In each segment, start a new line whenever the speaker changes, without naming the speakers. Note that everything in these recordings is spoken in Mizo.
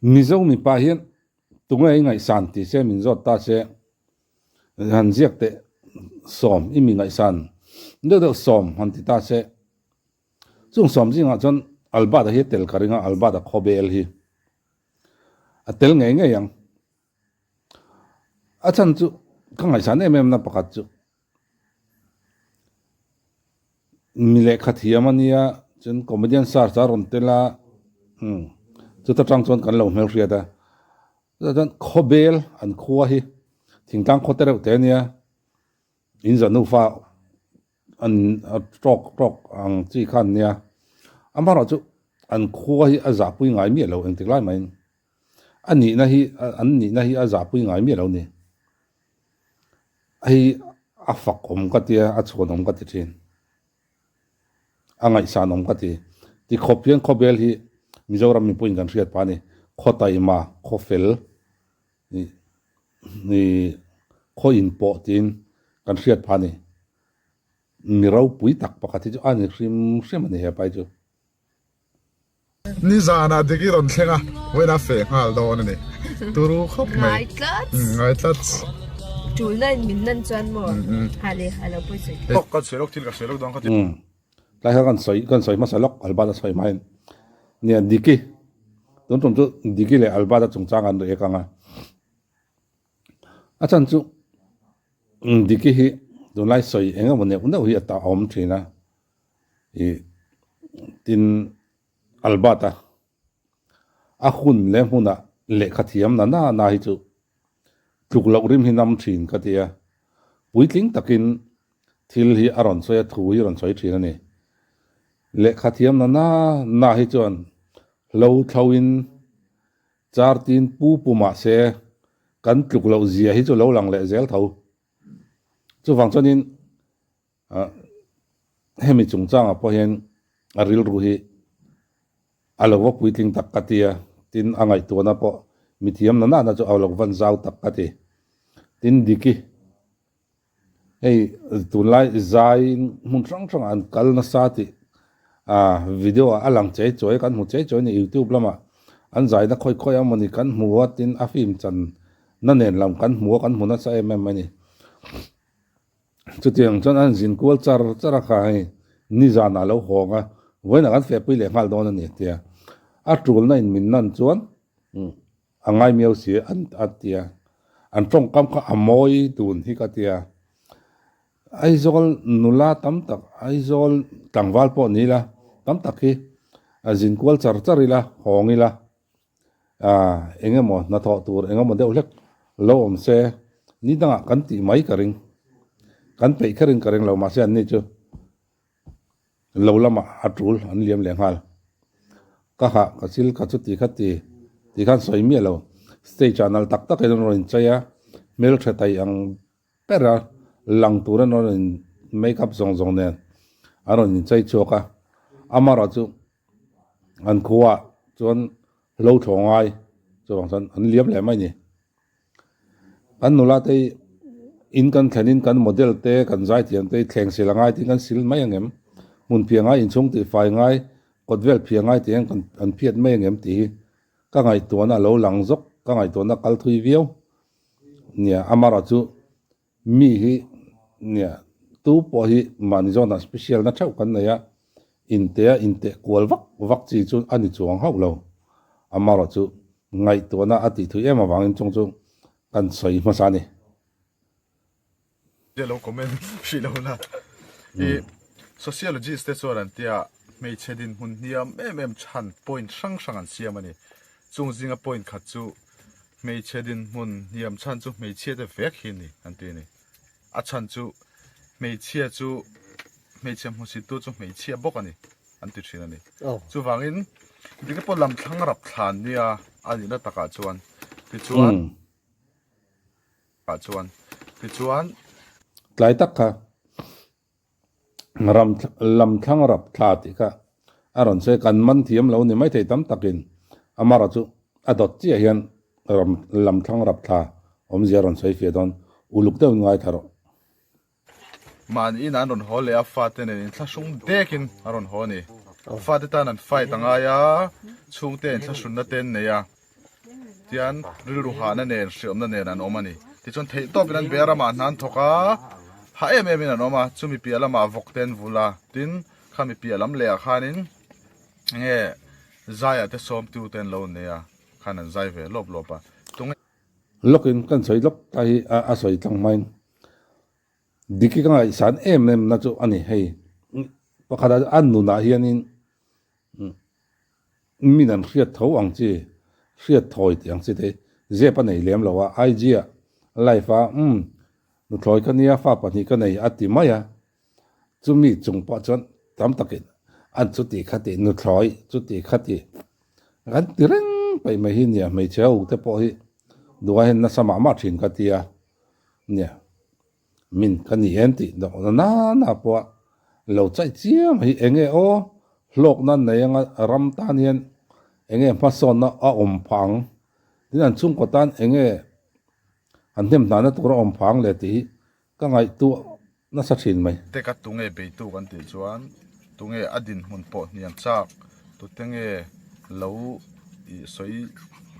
Mizo mipa hian tunge i ngaihsan tih se min zawt ta se, han ziak teh sawm i mi ngaihsan deuh deuh sawm han ti ta se, chung sawm zingah chuan Albert-a hi a tel ka ring a, Albert-a khawbel hi a tel ngei ngei ang. A chhan chu ka ngaihsan em em na pakhat chu mi lehkha thiam a nia chuan comedian search a rawn tel a umm chuta tang chuan kan lo hmelhriat a chutah chuan khawbel an khua hi thingtlang khaw te reuh te a nia in zanufa an tawk tawk ang chi kha an nia amaherawhchu an khua hi a zahpui ngai miah lo engtik lai mahin. A nihna hi an nihna hi a zahpui ngai miah lo ni. Hei a fak awm ka tia, a chhuan awm ka ti thin. A ngaihsan awm ka ti. Ti khawp hian khawbel hi Mizoram mipuiin kan hriat pah a ni. Khaw taima, khaw fel, khaw inpawh tiin kan hriat phah a ni. Mi ropui tak pakhat hi chu a ni hrim hrim a ni hepa hi chu.
Nizanah dik i rawn thleng a, vawiin a feh nghal dawn a ni. Turu khawp mai. Ngai
tlat.
Ngai tlat.
Tulna in min nan chuan maw? Ha le, a lo pawi sawi
tlat. Kan sawi lawk thil ka sawi lawk dawn kha ti.
Tlai kha kan sawi kan sawi hmasa lawk Albert a sawi hmain. Nia Diki tun tum chu Diki leh Albert a chungchang an rek ang a. A chhan chu Diki hi tunlai sawi eng emaw neuh neuh hi a ta awm thin a. Ih tin Albert-a a hun leh hmunah lehkha thiam na na na hi chu tluk loh rim hi nam thin ka ti a, puitling takin thil hi a rawn sawi a, thu hi a rawn sawi thin a ni. Lehkha thiam na na na hi chuan hlo thloin char tin pu pu mah se kan tluk loh zia hi chu lo lang leh zel tho. Chuvang chuanin Hemi chungchangah pawh hian a rilru hi a lo va puitling tak ka ti a, tin a ngaihtuahna pawh mithiam na nana chu a lo van zau tak ka ti. Tin Diki, hei tunlai zai hmun hrang hrangah an kal nasa tih video ah a lang chei chawi a, kan hmu chei chawi a ni youtube lamah an zaina khawi khawi a mawni kan hmu a, tin a film chan na nen lam kan hmu a, kan hmu nasa em em a ni. Chutiang chuan an zin kual char char a kha hei nizan ah lo hawng a, vawiinah kan fehpui leh nghal dawn a ni tia. A tulna in min nan chuan a ngai miau si an a tia. An tawngkam kha a mawi dun hi ka tia. Aizawl nula tam tak, Aizawl tlangval pawh ni ila tam tak hi a zin kual char char ila, hawng ila. Eng emaw hnathawh tur eng emaw deuh hlek lo awm se ni dangah kan tih mai ka ring. Kan peih kherin ka ring lo mahse anni chu lo lamah a tul an liam leh nghal. Ka hah ka chil ka chuti kha ti ti khan sawi miah lo. Stage ah nal tak takin an rawn inchei a, hmeltha thei ang ber a, lang tur an rawn in make up zawng zawng nen an rawn inchei chhuak a. Amaherawhchu An khuaah chuan lo thlawh ngai chuvang chuan an liam leh mai a ni. Kan nula te hi in kan thlenin kan model te kan zaithiam te hi thleng sil a ngai tiin kan sil mai ang em? Hmun phiah ngai inchhung tih fai ngai kawt vel phiah ngai tih hian kan an phiat mai ang em tih hi ka ngaihtuahna a lo lang zawk ka ngaihtuahna kal thui viau nia amaherawhchu Mi hi nia tu pawh hi mahni zawnah special na theuh kan nei a, intea inteh kual vak vak chi chu a ni chuang hauh lo. Amaherawhchu ngaihtuahna a tih thui em avangin chung chu kan sawi hmasa a ni.
Tia lo comment hrih lo la. I sociologist te chuan an tia hmeichhe dinhmun hniam em em chhan point hrang hrang an siam a ni. Chung zinga point khat chu Hmeichhe dinhmun hniam chhan chu hmeichhia te vek hi a ni an ti a ni. A chhan chu hmeichhia chu hmeichhe hmusittu chu hmeichhia bawk a ni an ti thin a ni. Chuvangin dike pawh lam thlang rap thlan nia a nihna takah chuan tichuan ah chuan tichuan
Tlai tak kha Ram lam thlang rap thla tih kha a rawn sawi a, kan man thiam lo ni maithei tam takin Amara chu a dawt chiah hian ram lam thlang rap thla awmzia a rawn sawi fiah dawn, uluk deuhin ngaithla rawh.
Mahni in an rawn haw leh a, fate nen inthlahrung dekin a rawn haw a ni. Fate tan an fight a ngai a, chhungte inthlahrunna te an nei a. Tian rilru hahna nen, hriawmna nen an awm a ni. Tichuan theihtawpin an bia ramah hna an thawk a, hah em emin an awm a, chumi piah lamah vawk te an vul a, tin khami piah lam lehah khanin enge zaiah te sawmtu te an lo nei a, khan an zai ve lawp lawp a. Tunge.
Lawkin kan sawi lawk ta hi a sawi tlang hmain Diki ka ngaihsan em em na chu a ni hei. Pakhatah a nunah hianin Min an hriat tho ang chi, hriat thawi tih ang chi te zep a nei lem lo a, IG ah live a umm nuthlawi ka nia fa pahnih ka nei a ti mai a, chumi chung pawh chuan tam takin an chuti khati nuthlawi chuti khati kan ti reng paih mai hi nia hmeichhe ho te pawh hi duh aiin nasa mah mah thin ka tia nia. Min ka ni em tih dawhna nana pawh lo chaih chiam hi enge aw hlawkna nei anga ram tan hian enge hmasawnna a awm phah ang tin an chhungkaw tan enge an hnem hnahna tur a awm phah ang le tih hi ka ngaihtuah nasa thin mai.
Teka tunge beitu kan tih chuan tunge a dinhmun pawh hniam chak tute nge lo ih sawi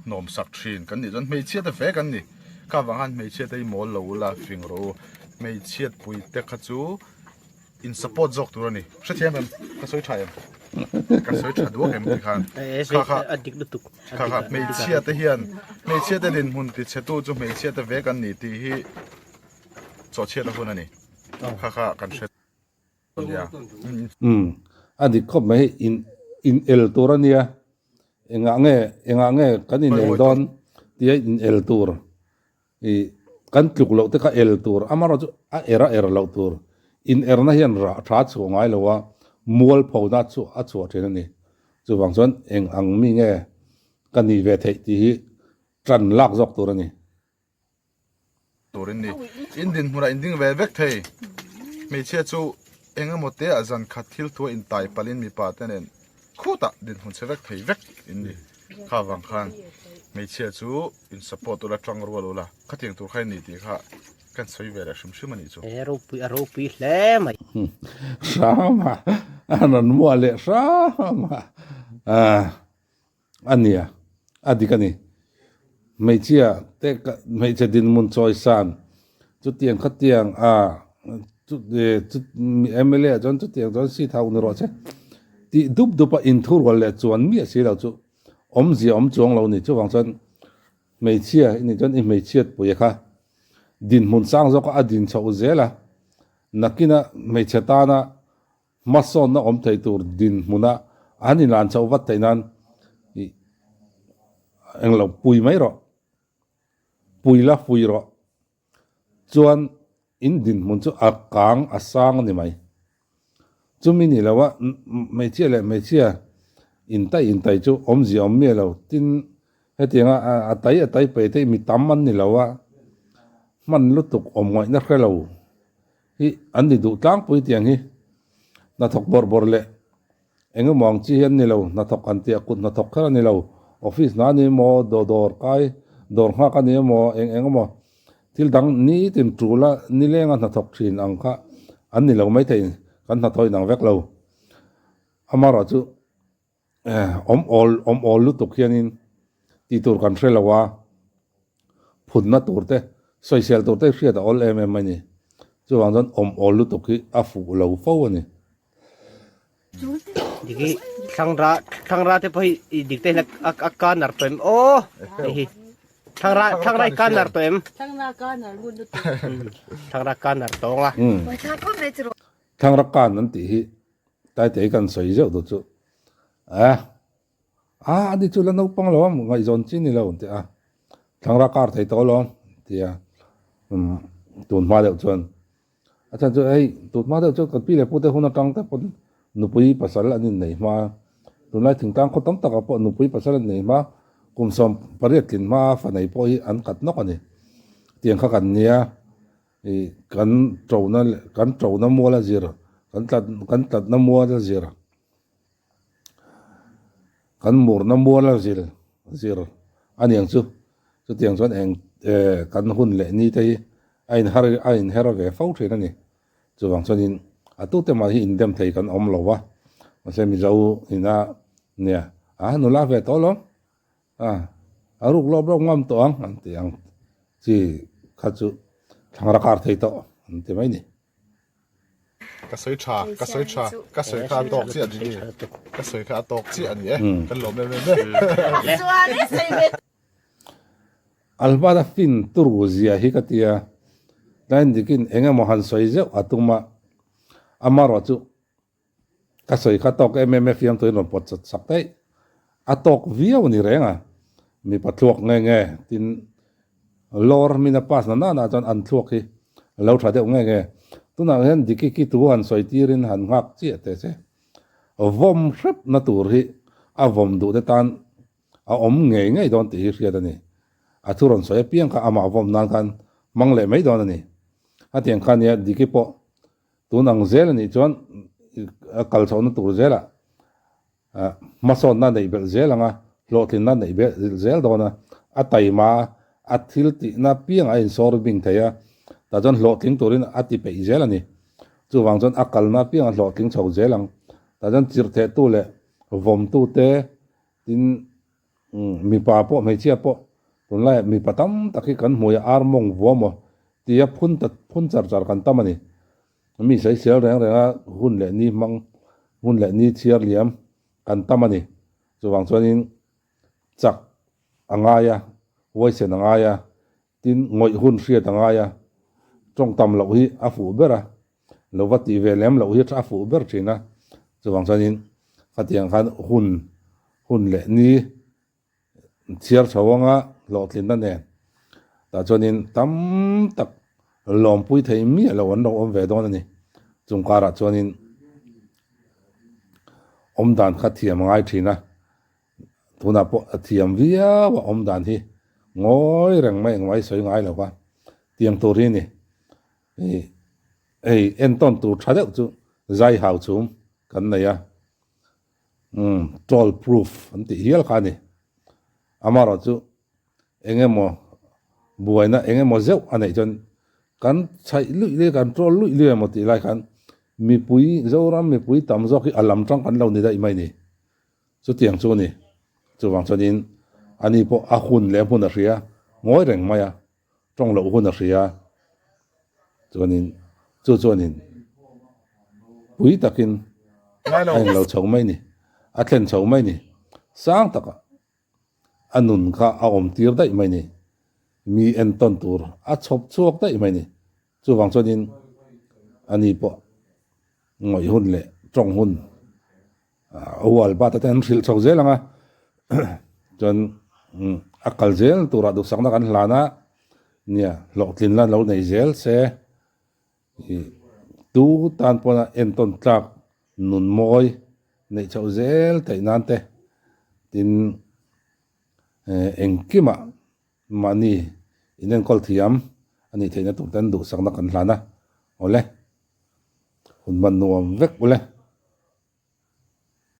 hnawm sak thin kan nih chuan hmeichhia te vek an ni kha vang khan hmeichhia te hi mawl lo ula fing rawh u hmeichhiat pui te kha chu in support zawk tur a ni hrethiam em ka sawi tha em ka sawi tha duak em ti khan kha kha kha kha hmeichhia te hian hmeichhia te dinhmun ti chhe tu chu hmeichhia te vek an ni tih hi chawhchhiat a hun a ni kha kha kan hre
Umm a dik khawp mai hei in in el tur a nia engah nge engah nge kan in el dawn tia in el tur ih kan tluk loh te kha el tur amaherawh chu a er a er loh tur in erna hian rah tha chhuah ngai lo a mualpho na chu a chhuah thin a ni chuvang chuan eng ang mi nge ka nih ve theih tih hi tan lak zawk tur a ni.
Tur in ni. In dinhmunah in ding ve vek thei. Hmeichhia chu eng emaw te ah zan khat thil thu a intai palh in mipa te nen khutah dinhmun chhe vek thei vek in ni. Kha vang khan hmeichhia chu in support ula tang rual ula khatiang tur kha in ni tih kha kan sawi ve leh hrim hrim a nih chu.
He ropui a ropui hle mai.
Hrama a rawn muah leh hrama A nia, a dik a ni. Hmeichhia te ka hmeichhe dinhmun chawi san chutiang khatiang a chu chu mla ah chuan chutiang chuan seat hauh ni rawh se tih dup dup a inthurual leh chuan miah si lo chu awmzia awm chuang lo ni. Chuvang chuan hmeichhia i nih chuan i hmeichhiat pui kha dinhmun sang zawk a a din chhoh zel a, nakina hmeichhe tana Hmasawnna awm thei tur dinhmuna an inlan chhoh vat theih nan ih englo pui mai rawh, pui la fui rawh chuan in dinhmun chu a kang a sang a ni mai. Chumi ni lo a hmeichhia leh hmeichhia intai intai chu awmzia awm miah lo tin hetianga a tai a tai pei te mi tam an ni lo a, hman lutuk awm ngaihna hre lo. Hi an ni duh tlangpui tiang hi hnathawk bawrh bawrh leh eng emaw ang chi hi an ni lo, hnathawk an tih a kut hnathawk kher a ni lo, office hna a ni emaw, dawr kai dawr nghak a ni emaw, eng eng emaw thil dang nitin tul a nileng a hnathawk thin ang kha an ni lo maithei kan hnathawh inang vek lo. Amaherawhchu Awm awl awm awl lutuk hianin tih tur kan hre lo a, phunna tur te, sawisel tur te hriat a awl em em mai ni. Chuvang chuan awm awl lutuk hi a fuh lo fo a ni.
Dik hi thlangra thlangra te pawh hi i dik te hian a a kanar tawh em aw hei hi thlangra thlangra i kanar tawh em
Thlangra kanar ngun lutuk.
Thlangra kanar tawng a.
Thlangra kan an tih hi Taitei kan sawi zeuh duh chu eh a ani chu la naupang lo a ngaihzawn chi ni lo an ti a, thlangra kar thei tawh alawm ti a, umm tun hma deuh chuan a chhan chu hei tun hma deuh chuan kan pi leh pu te hun atang te pawn nupui pasal an innei hma a, tunlai thingtlang khaw tam takah pawh nupui pasal an innei hma kum 18 tlin hma fa nei pawh hi an kat nawk a ni tiang kha kan nia. Ih kan ṭona leh kan ṭona mual a zir, kan tlat kan tlatna mual a zir, kan murna mual a zir zir a niang chu. Chutiang chuan eng eh kan hun leh ni te hi a inhar a inher ve fo thin a ni. Chuvang chuanin a tute mah hi indem thei kan awm lo va, mahse Mizo ina nia a nula ve tawh alawm. A. A ruk lawp lawp ngam tawh ang an ti ang chi kha chu thlangra kar thei tawh an ti mai ni.
Ka sawi tha, ka sawi tha, ka sawi kha a tawk chiah a ni. Ka sawi kha a tawk chiah a ni e. Kan lawm em em e.
Albert-a fin turu zia hi ka tia, tlaiin dikin eng emaw han sawi zeuh a tum a, amarawh chu Ka sawi kha tawk em em e fiamtuin rawn pawt chat chak daih. A tawk viau a ni reng a, mipa thluak nge nge tin lawr min a pass na nana chuan an thluak hi a lo tha deuh nge nge. Tunah hian Diki ki thu han sawi tirin han nghak chiah teh che. Vawm hrep na tur hi a vawm duh te tan a awm ngei ngei dawn tih hi hriat a ni. A thu rawn sawi apiang kha amah vawm nan khan hmang leh mai dawn a ni. Hetiang kha nia Diki pawh Tun ang zel a nih chuan a kal chhohna tur zelah hmasawnna neih belh zel ang a, hlawhtlinna neih belh zel dawn a, a taima a, a thil tihna piangah a insawr bing thei a, tah chuan hlawhtling turin a ti peih zel a ni. Chuvang chuan a kalna piangah hlawhtling chho zel ang. Tah chuan chirhthehtu leh vawmtute tin Mipa pawh hmeichhia pawh tunlaiah mipa tam tak hi kan hmuiah ar mawng vua maw tia phun ta phun char char kan tam a ni. Mi sawisel reng renga hun leh ni hmang hun leh ni chhiar liam kan tam a ni. Chuvang chuanin chak a ngai a, huaisen a ngai a, tin ngawih hun hriat a ngai a, tawng tam loh hi a fuh ber a, lo va tih ve lem loh hi a fuh ber thin a, chuvang chuanin khatiang khan hun hun leh ni chhiar chho anga hlawhtlinna nen tah chuanin tam tak lawmpui thei miah lo an lo awm ve dawn a ni. Chung karah chuanin awmdan kha thiam a ngai thin a, tunah pawh a thiam viau a awmdan hi ngawi reng mai engmah hi sawi ngai lo va, tiang tur hi a ni. Ih hei entawn tur tha deuh chu zai hau chhum kan nei a, umm troll proof an tih hial kha a ni. Amaherawh chu eng emaw buaina eng emaw zeuh a neih chuan kan chhaih luih luih a, kan troll luih luih emaw tih lai khan mipui Zoram mipui tam zawk hi a lam tang kan lo ni daih mai ni. Chutiang chu a ni. Chuvang chuanin ani pawh a hun leh a hmun a hria ngawi reng mai a. Tawng loh hun a hria chuanin chu chuanin pui takin a inlo chho mai ni, a thlen chho mai ni, sang taka a nun kha a awm tir daih mai ni, mi entawn tur a chhawp chhuak daih mai ni. Chuvang chuanin ani pawh ngawih hun leh tawng hun Hual bat te an hrilh chho zel ang a, chuan a kal zel turah duhsakna kan hlan a, nia hlawhtlin la lo nei zel se ih tu tan pawna entawn tlak nun mawi neih chhoh zel theih nan te tin engkimah mahni inenkawl thiam a nih theihna tur ten duhsakna kan hlan a, awle hun hman nuam vek ule.